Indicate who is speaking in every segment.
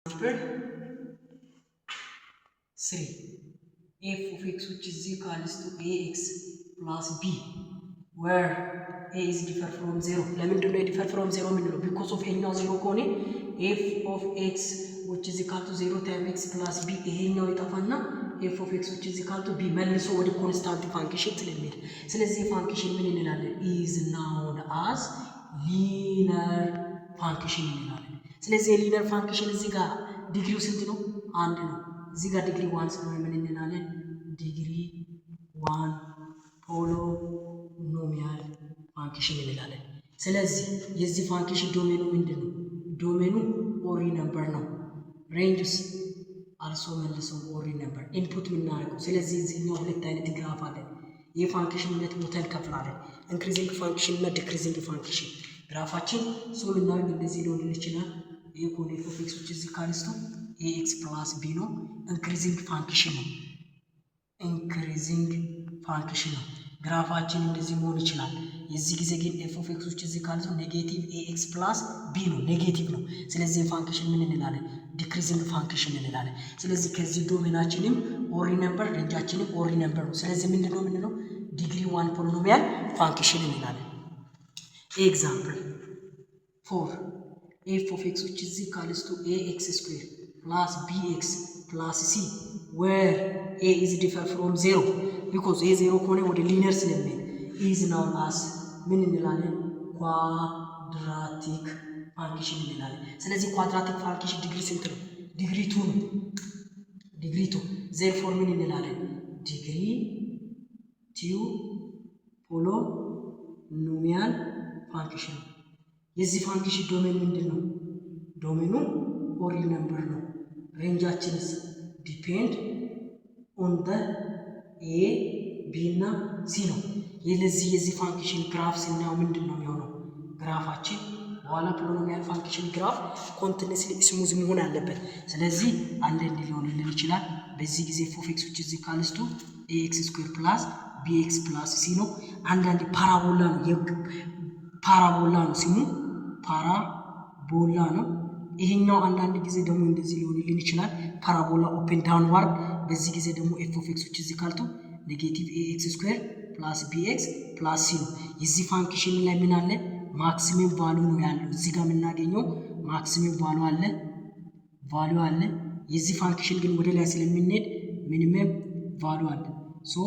Speaker 1: Example 3, f of x which is equals to ax plus b, where a is differ from 0። ለምንድን ነው differ from 0 የምንለው? Because of ይሄኛው 0 ከሆነ f of x which is equal to 0 time x plus b ይሄኛው ይጠፋና f of x which is equal to b መልሶ ወደ constant function ስለሚሄድ፣ ስለዚህ function ምን እንላለን? Is known as linear function እንላለን። ስለዚህ የ linear function እዚህ ጋር ዲግሪው ስንት ነው? አንድ ነው። እዚህ ጋር degree one ስለሆነ ምን እንላለን? Degree one polynomial function እንላለን። ስለዚህ የዚህ function domain ኑ ምንድን ነው? Domain ኑ all real number ነው። Range ስ also መልሶ all real number input የምናደርገው። ስለዚህ እዚህኛው ሁለት አይነት graph አለን። ይህ function ሁለት ቦታ እንከፍላለን። Increasing function እና decreasing function graph ኣችን so የምናደርግ እንደዚህ ሊሆን ይችላል። ይህ ከሆነ f of x which is equals to ax plus b ነው። Increasing function ነው። Increasing function ነው። Graph ኣችን እንደዚህ መሆን ይችላል። የዚህ ጊዜ ግን f of x which is equals to negative ax plus b ነው፣ negative ነው። ስለዚህ function ምን እንላለን? Decreasing function እንላለን። ስለዚህ ከዚህ domain ኣችንም all real number፣ range ኣችንም all real number ነው። ስለዚህ ምንድን ነው የምንለው? Degree one polynomial function እንላለን። Example 4, f of x which is equals to ax square plus bx plus c, where a is differ from zero, because a zero ከሆነ ወደ linear ስለሚሄድ is known as ምን እንላለን? Quadratic function እንላለን። ስለዚህ quadratic function degree ስንት ነው? Degree two ነው። Degree two, therefore ምን እንላለን? Degree two polynomial function። የዚህ function domain ምንድን ነው? Domain ኑ all real number ነው። Range ኣችንስ depend on the a, b እና c ነው። የለዚህ የዚህ function graph ስናየው ምንድን ነው የሚሆነው? Graph ኣችን በኋላ polynomial function graph continuously smooth መሆን አለበት። ስለዚህ አንዳንድ ሊሆንልን ይችላል። በዚህ ጊዜ f of x which is equals to ax square plus bx plus c ነው። አንዳንድ parabola ነው፣ parabola ነው ስሙ፣ parabola ነው። ይሄኛው አንዳንድ ጊዜ ደግሞ እንደዚህ ሊሆንልን ይችላል። Parabola open downward። በዚህ ጊዜ ደግሞ f of x which is equal to negative ax square plus bx plus c ነው። የዚህ function ላይ ምን አለ? Maximum value ነው ያለው። እዚህ ጋር የምናገኘው maximum value አለ፣ value አለ። የዚህ function ግን ወደ ላይ ስለምንሄድ minimum value አለ። So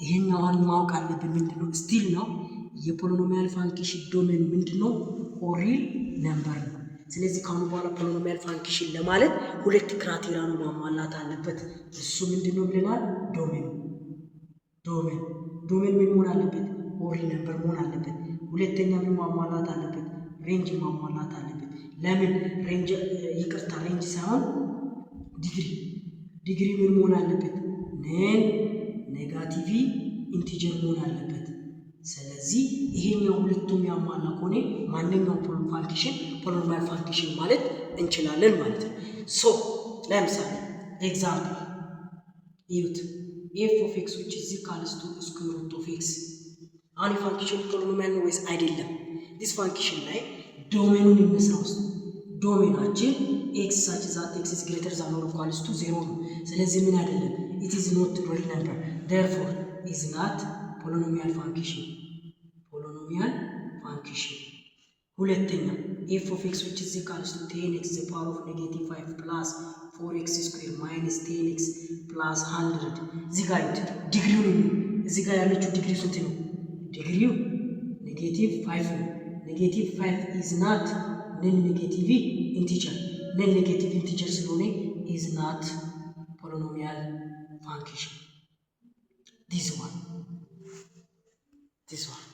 Speaker 1: ይሄኛውን ማወቅ አለብን። ምንድነው still ነው የ polynomial function domain ኑ ምንድነው? All real number ነው። ስለዚህ ከአሁኑ በኋላ polynomial function ለማለት ሁለት criteria ነው ማሟላት አለበት። እሱ ምንድነው ብለናል? Domain ኑ domain ምን መሆን አለበት? All real number መሆን አለበት። ሁለተኛ ምን ማሟላት አለበት? Range ማሟላት አለበት። ለምን range፣ ይቅርታ፣ range ሳይሆን degree። Degree ምን መሆን አለበት? Non negative integer መሆን አለበት። ስለዚህ ይሄኛው ሁለቱም ያሟላ ከሆነ ማንኛውም function polynomial function ማለት እንችላለን ማለት ነው። So ለምሳሌ example እዩት። F of x which is equals to square root of x። አሁን የ function polynomial ነው ወይስ አይደለም? This function ላይ domain ኑን እንስራ። ውስጥ domain ኣችን x such that x is greater than or equals to zero ነው። ስለዚህ ምን አይደለም? It is not real number, therefore is not polynomial function, polynomial function። ሁለተኛ f of x which is equals to 10 x the power of negative 5 plus 4 x square minus 10 x plus 100። እዚህ ጋር እዩት፣ ዲግሪውን ነው። እዚህ ጋር ያለችው ዲግሪ ስንት ነው? Degree ው negative 5 ነው። Negative 5 is not non negative integer። Non negative integer ስለሆነ is not polynomial function, this one, this one.